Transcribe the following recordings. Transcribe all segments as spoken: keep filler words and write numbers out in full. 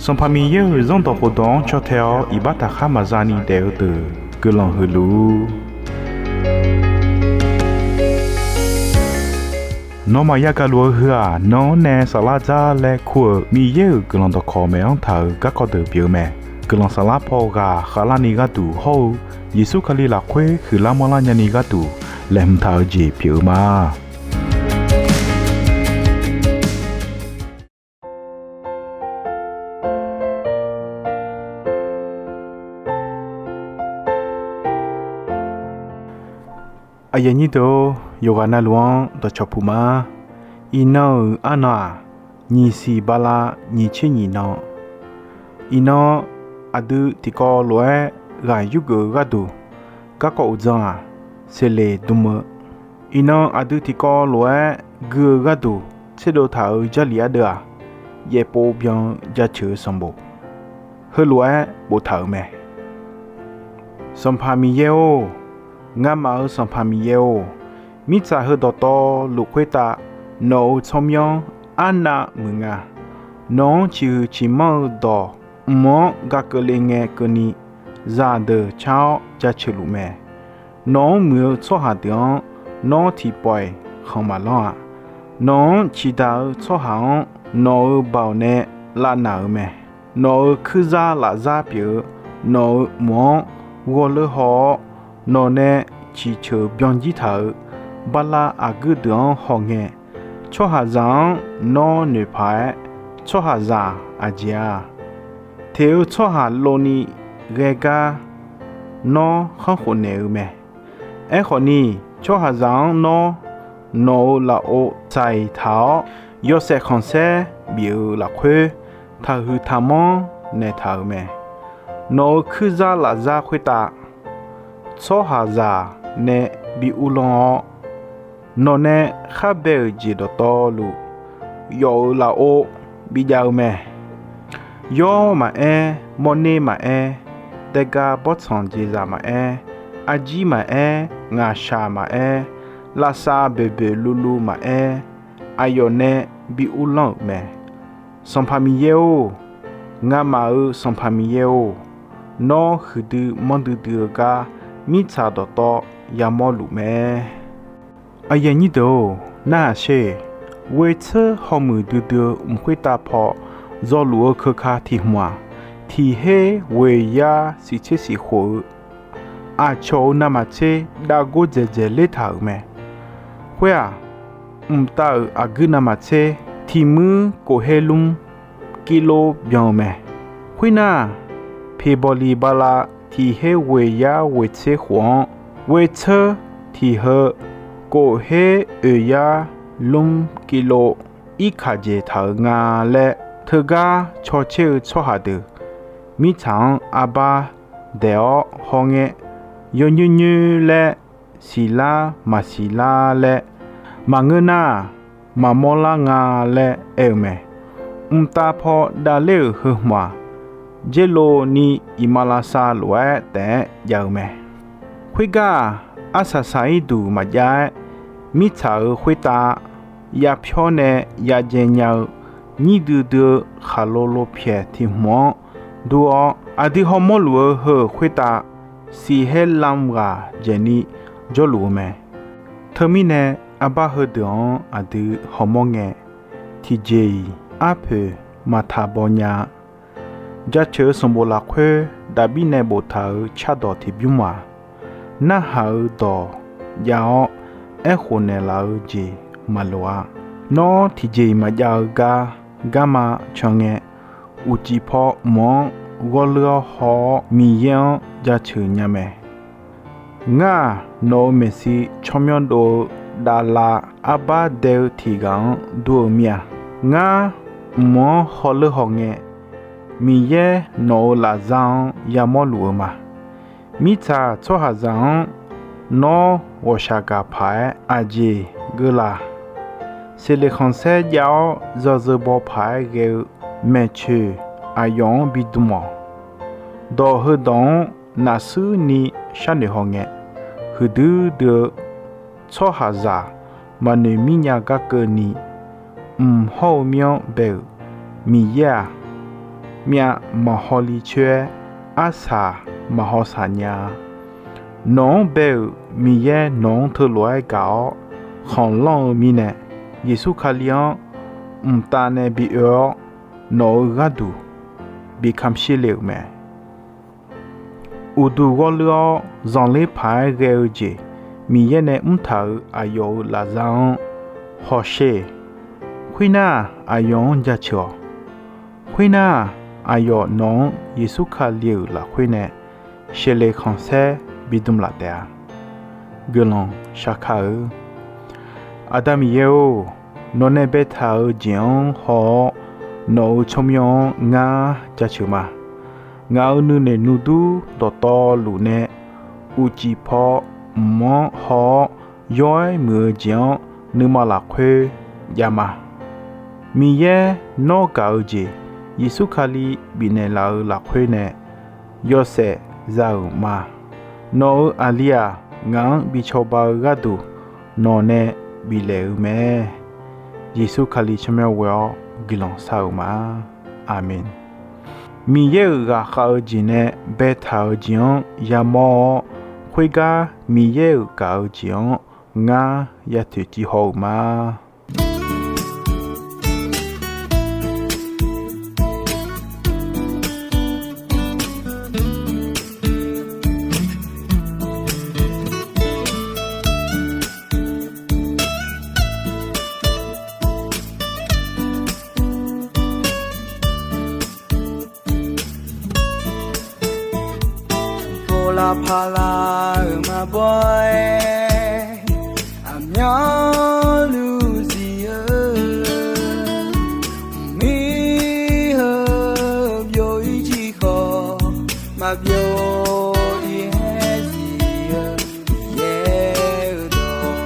Sanqpaq Miqyaer-euq Zanrdawq khofdawq-anr caw tae-awr iqbax taqkhar maqza ni daef-eu deuq guiqlanq huiq luf-ur. Nawmaf yagaq luf-eu heu-aq, nan-anr nae saflar dzar laer kur-euq Miqyaer-euq guiqlanq dawqkawq maeq-anr taq-euq garkawv deuq pyeuf-eu mae. Guiqlanq saflar paw ghaq khavlarni gharduq hawr-eu Yeqsur Kali lafkhoer huiqlar manrlar nyani gharduq laeqhmq taq-eu jeq pyeuf-eu ma. Aqyuif aqnyir deuq-or, yawqghaq navluf-anr dawqcawq puq ma. Iqnan-euq arnan-aq, nyiq siq bala nyiq tser nyiq nan. Iqnan aqdui tiqkawv lof-aer ghaq yurgeuf-eu gharduq, garkawv uqdzan-aq, seqleq dm-eu. Iqnan aqdui tiqkawv lof-aer gui-eu gharduq tserdov taq-euq Jarlif ardeuv-aq, yaefpov byan-eu jaceuq-eu sanqbof, heulof-aer boftaq-euq mae. Sanqpaq Miqyaer-or, ngamaf-euq Sanqpaq Miqyaer-or, mirtsaq heu dawqtawvluf khoertav nawq-euq tsawrmyanr arnav muiq nga. Nawq-anr ciqhuiq ciqmanr-eu dawq mq-anr ga keuvle ngae keuvni zaqdeuq car-awr jaceuq luf mae. Nawq-anr muiq-eu tsawrhaq deuq-anr nawr tiqpawf-iq khanq maqlanr-a. Nawq-anr ciqdaq-eu tsawrhaq-anr nawq-euq baoq nae lavnaq-euq mae. Nawq-euq kuirzar lafzar pyeuf-eu nawq-euq mq-anr ghawrleur haw-awr, nawq nae ciqceuq byanjir taq-euq bala aqguir deuq-anr hawngae, tsawrhaqzaq-anr nawr noeqpaq-aer, tsawrhaqzaq aqjeq-a, teq-eu tsawrhaq lovni ghae gar nawr khanrkhof naeq-eu mae. Aerkhawf ni, tsawrhaqzaq-anr nawr nawq-euq lafov tsaq-iq taq-awr, yawshaef khanqsaer bif-eu lafkhoer taqhuiq taqmanr naeqtaq-euq mae. Nawq-euq kuirzar lafzar khoertav tsawrhaqzaq nae bi uvlanr-awr, nawq nae khar bae-euq jeq dawqtawvluf yawf-euq lafov bijav-eu mae. Yawr maqaer, mawrner maqaer, daega bawrtsanq jeqzaq maqaer, arjir maqaer, ngaqshaq maqaer, lavsav boeqboeq luvluv maqaer, aqyawf nae bi uvlanr-euq mae. Sanqpaq Miqyaer-or, ngamaf-euq Sanqpaq Miqyaer-or, nawr huiqdui manrdui dui-eu gar mirtsaq dawqtawv yamawr luf mae. Aqyuif aqnyir deuq-or, narhaq sher. Ghoetseur hawmuiq duidui-eu mq khoertav paw zawluf-eu keuka tiq hmq-aq, tiq her ghoeq yar siqtser siqkhof-eu aqcawq-euq navmaqtser dav gor dzaeqdzaeq ler taq-euq mae. Khoer-aq, mqtav-euq aqguir navmaqtser tiq muir kof her lmr kilo byan-eu mae. Khoernar, peqbawqliq bala tiq her ghoeq yar ghoeq tser khof-anr, ghoetseur tiq heu kof her oeq yar lmr kilo irkaq dzaeq taq-euq nga laer, teugar caw caer-eu tsawrhaq deuq mirtsaq-anr arbar daeq-awr hawngae, yawnyoer nyoer laer siqlar maqsiq lar laer maqngeur nar, maqmawr lar nga laer aer-eu mae. Mqtav paw davler-euq heu hmq-aq, dzer lov ni iqmalavshav lof-aer taef-aer jav-eu mae. Khoergar-aq, arsaq saq-ir duq maqjav-aer, mirtsaq-euq khoertav yapyawr nae yadzae nya-eu nyir duidui-eu khaqlo lo pyaeq tiq hmq-anr dur-awr, aqdui hawmawr luf-eu heu-euq khoertav siqhaer lam ghaq dzaeqni jawrluf-eu mae. Teumirnae, arbar heudeuq-anr aqdui hawmawr ngae, tiqjeq-iq arpoeq maqtaq baw nya-a. Jaceuq-eu sanqbof lafkhoer Daqbir nae boftaq-euq cardawq tiqbymr-aq, narhaq-eu dawq jav-awr aerkhof naeqlaf-eu jeq maqloq-a. Nawr tiqjeq-iq maqjav-eu gar garma can ngae, uqcif paw mq-anr ghawrleur-awr haw-awr Miqyaer-anr jaceuq nya mae. Ngar-aq, nawq-euq maeqshi tsawrmyanr dov-eu davlav arbar dae-eu tiq ghaq-anr dur-eu mir-a. Ngar mq-anr hawleur haw ngae, Miqyaer nawq-euq lafzar-anr yamawr luf-eu ma. Mirtsaq tsawrhaqzaq-anr nawr ghawqshaq gaq paq-aer aqjeq geuv laq? Seqleq khanqsaer jav-awr zazeu baw paq-aer ghae-eu maeqtsoeq aqyawf-anr bidm-awq. Dawq heudawq-anr naqshuir ni sharnoeq haw ngae, huiqdui dui-eu tsawrhaqzaq maqnoeq mir nya gar keuvni, mq hawr-eu mir-anr bae-euq Miqyaer-aq, myav maqhaw li coer-aer, arsaq maqhaw saq nya-a. Nawq-anr bae-euq Miqyaer nawq-anr teulof-aer gaq-awr khanqlanr-eu mirnae, Yeqsur Kali-anr mqtav nae bi oe-awr, nawq-euq gharduq bi kamq shir le-euq mae. Uqduq ghawrleur-awr zanqler paq-aer ghae-eu jeq Miqyaer nae mrtaq-euq aqyawf-euq lafzar-anr hawsher. Khoernar-aq, aqyawf-anr jaceuq-awq. Khoernar-aq, aqyawf nawq-anr Yeqsur Kali-euq lafkhoer nae shaevle khanqsaer bidm laf taef-a. Guiqlanq shar kar-eu Aqda Miqyaer-or, nawq nae baetaq-eu jeq-anr haw-awr, nawq-euq tsawrmyanr-anr ngar jaceuq ma. Ngaq-euq nuinoeq nuidur dawqtawvluf nae uqcif paw mq-anr haw-awr, yaw-aer muiq-eu jeq-anr nuima lafkhoer jav ma. Miqyaer nawr gaq-eu jeq, Yeqsur Kali bifnaeq laf-eu lafkhoer nae yawshaef za-euq ma. Nawq-euq aqli-aq, ngaq-anr bi cawba-eu gharduq nawq nae biflaef-eu mae. Yeqsur Kali tsawrmyanr ghoe-awr guiqlanq shar-euq ma. Aqmeq. Miqyaer-euq ghaqkhav-eu jeq nae baetaq-eu jeq-anr yamawr-awr, khoergar Miqyaer-euq gaq-eu jeq-anr ngar ya toeqciv haw-euq ma. Pov lar par lar-euq maqbaw-aer, aqmyanluf zif-eu, mqmir heu byov-ir jir khawf, maqbyov-ir haer zif-eu, Miqyaer-eu dawq.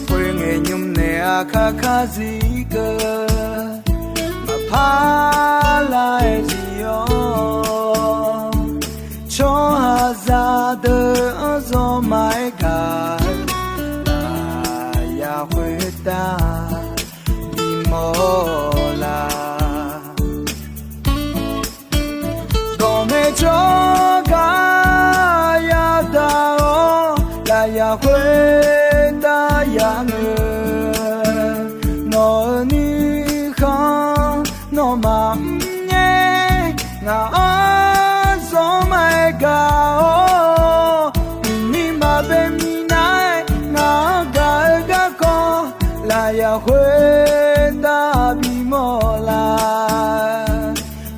Khoerngae nymr nae aqkar kar zir keuv, maqpar lar-aer zif-awr, tsawrhaqzaq deuq-anr zawr ma-aer gaq-eu, lafyaq khoertav bimawr la. Dawqmaeq tsawrgaq yadaq-awr, lafyaq khoertav yameuq. Nawq-euq nuikhanr nawmaf mrngae, ngaq-anr zawr ma-aer gaq-awr, mqmir maqbae minav-aer ngaq-anr gaq-eu garkawv, lafyaq khoertav bimawr la.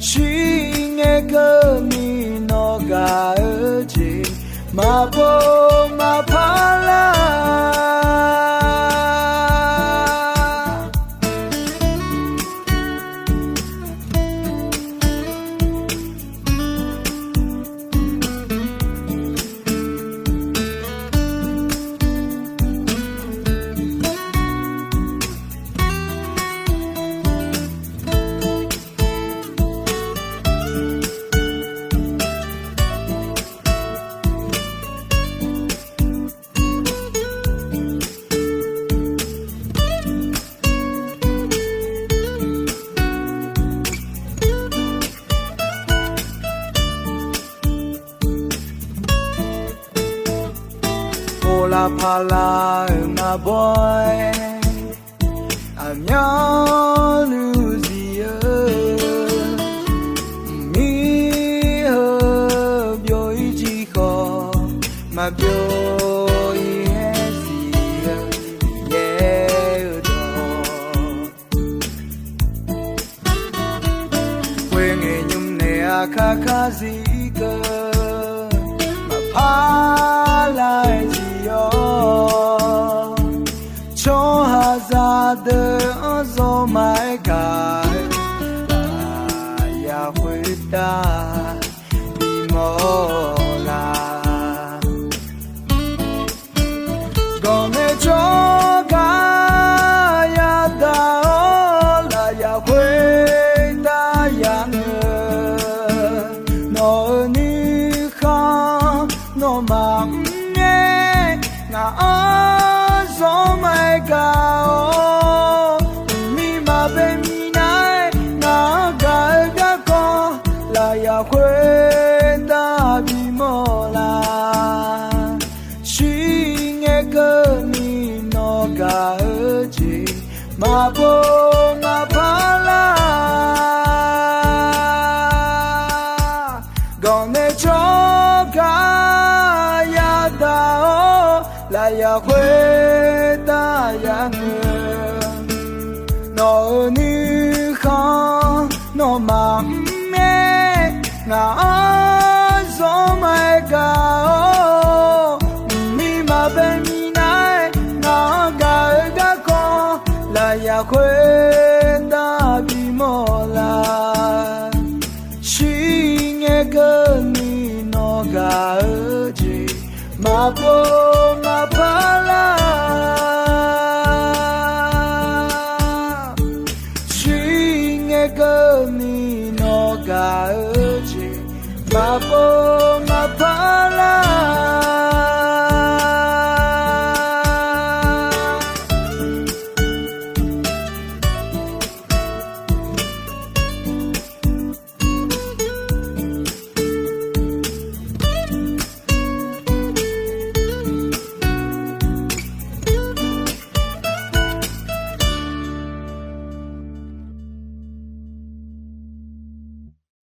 Shir ngae keuvni nawr gaq-eu jeq, maqpov maqpar lar. Pov lar par lar-euq maqbaw-aer, aqmyanluf zif-eu, mqmir heu byov-ir jir khawf, maqbyov-ir haer zif-eu, Miqyaer-eu dawq. Khoerngae nymr nae aqkar kar zir keuv, maqpar lar-aer zif-awr, tsawrhaqzaq deuq-anr zawr ma-aer gaq-eu, lafyaq khoertav bimawr la. Dawqmaeq tsawrgaq yadaq-awr, lafyaq khoertav yameuq. Nawq-euq nuikhanr nawmaf mrngae, ngaq-anr zawr ma-aer gaq-awr, mqmir maqbae Maqpov maqpar lar, ganqnaeq tsawrgaq yadaq-awr, lafyaq khoertav ya'ngae. Nawq-euq nuikhanr nawmaf mr-aer, ngaq-anr zawr maqaer gaq-awr, mqmir maqbae minav-aer, ngaq-anr gaq-eu garkawv, lafyaq khoertav bimawr lar. Shirngae keuvni nawr gaq-eu jeq, maqpov maqpar lar. Shirngae keuvni nawr gaq-eu jeq, maqpov